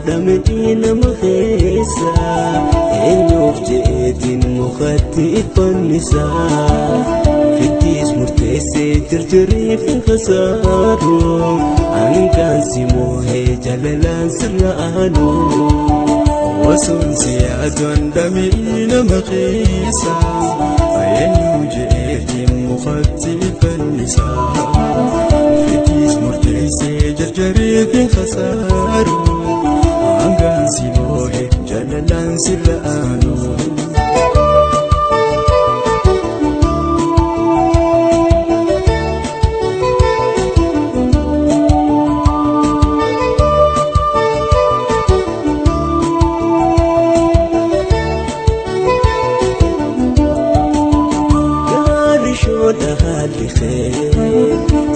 dhamee nama keessa eenyuuf jeetiin mukatti fannisa fittiis murteessee jarjareef hin khasaaru hangaan si moohee jaalalaan sirra aanu. Osoon si yaaduun dhamee nama keessa eenyu jeetiin mukatti fannisa fittiis murteessee jarjareef hin khasaaru hangaan si moohee jaalalaan sirra aanu.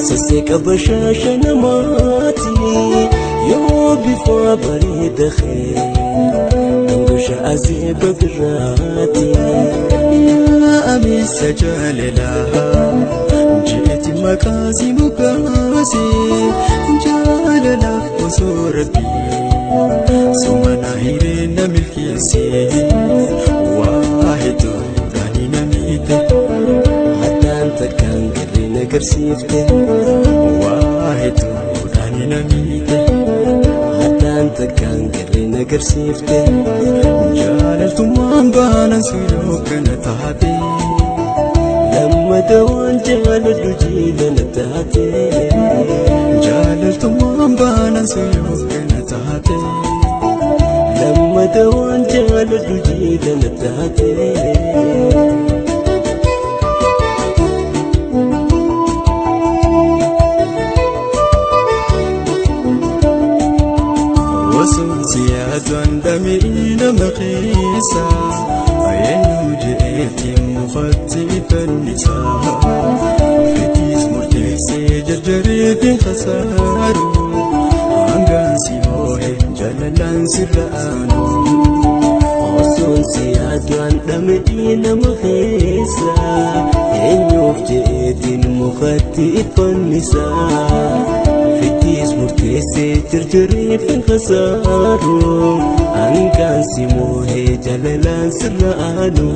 Sasseeqa bashaasha namaati yoo bifa bareeda kee dhangasha azeeba birraati. Yaa ameessa jaalalaa jeeti maqaa si mukaase jaalalaaf osoo rabbii sumana hiree na milkeesse waa hedduudhaan na miite. Haddaan takkaan garee na agarsiifte waa hedduudhaan na miite. Haddaan takkaan garee na agarsiifte jaalaltummaan baanan suuyoo kana taate. Lammata waan jaaladhu jiila na taate jaalaltummaan baanan suuyoo kana taate. Lammata waan jaaladhu jiila na taate. Osoon si yaaduun dhamee nama keessa eenyu jeetiin mukatti fannisa fittiis murteessee jarjareef hin khasaaru hangaan si moohee jaalalaan sirra aanu. Osoon si yaaduun dhamee nama keessa eenyuuf jeetiin mukatti fannisa fittiis murteessee jarjareef hin khasaaru hangaan si moohee jaalalaan sirra aanu.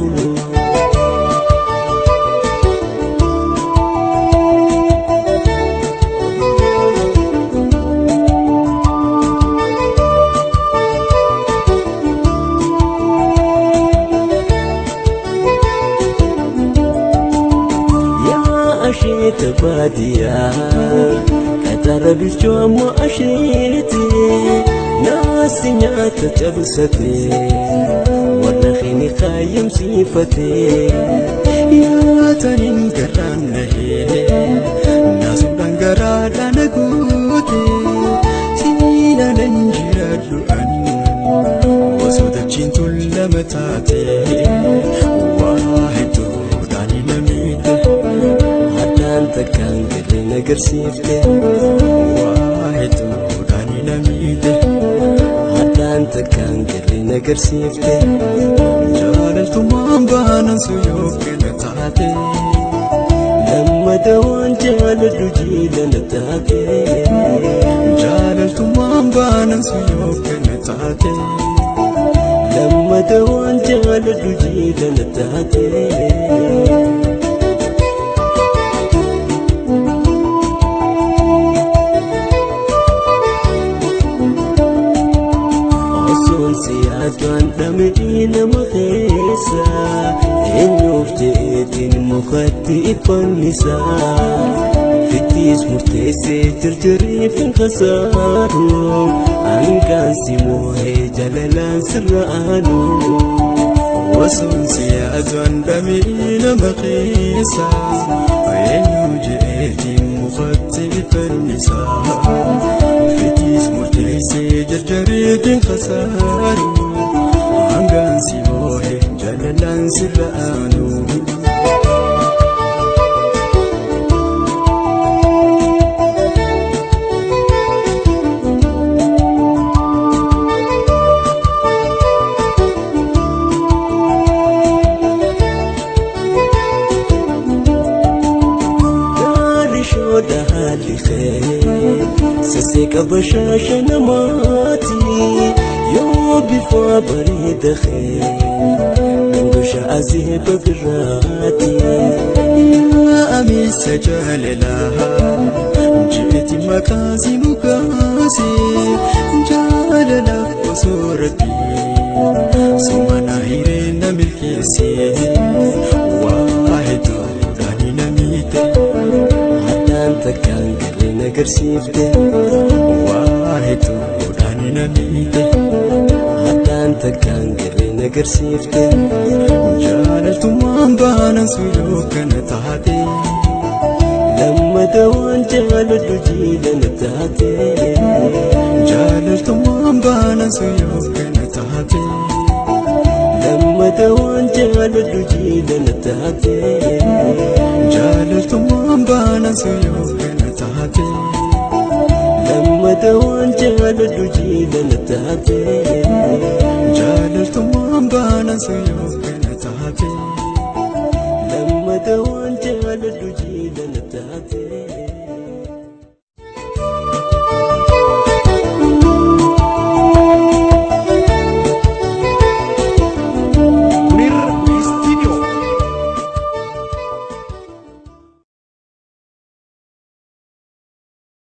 Asheeta baadiyyaa qaxara bilchoo ammoo asheete naasi nyaata cabsate warra kini kaayyamsiifate. Nyaataniin garaan nahee naasuudhaan garaadhaan guute siinaan jiraadhu ani osoo dachiin tullama taate waa hedduudhaan na miite. Haddaan takkaan garee na agarsiifte waa hedduudhaan na miite. Haddaan takkaan garee na agarsiifte jaalaltummaan baanan suuyoo kana taate. Lammata waan jaaladhu jiila na taate jaalaltummaan baanan suuyoo kana taate. Lammata waan jaaladhu jiila na taate. Osoon si yaaduun dhamee nama keessa eenyuuf jeetiin mukatti fannisa fittiis murteessee jarjareef hin khasaaru hangaan si moohee jaalalaan sirra aanu. Osoon si yaaduun dhamee nama keessa eenyu jeetiin mukatti fannisa fittiis murteessee jarjareef hin khasaaru hangaan si moohee jaalalaan sirra aanu. Gaarii shooda haalli kee sasseeqa bashaasha namaati. Yoo bifa bareeda kee gandusha azeeba birraati. Yaa amisa jaalalaa jeeti maqaasi mukaasi jaalalaaf osoo rabbii sumana hiree na milkeesse waa hedduudhaan na miite. Haddaan takkaan garee na agarsiifte. Waa hedduudhaan na miite. Haddaan takkaan garee na agarsiifte. Jaalaltummaan baanan suyyoo kana taate. Lammata waan jaaladhu jiila na taate. Jaalaltummaan baanan suyyoo kana taate. Lammata waan jaaladhu jiila na taate. Jaalaltummaan baanan suyyoo kana taate. Lammata waan jaaladhu jiila na taate. Jaalaltummaan baanan suyyoo kana taate. Lammata waan.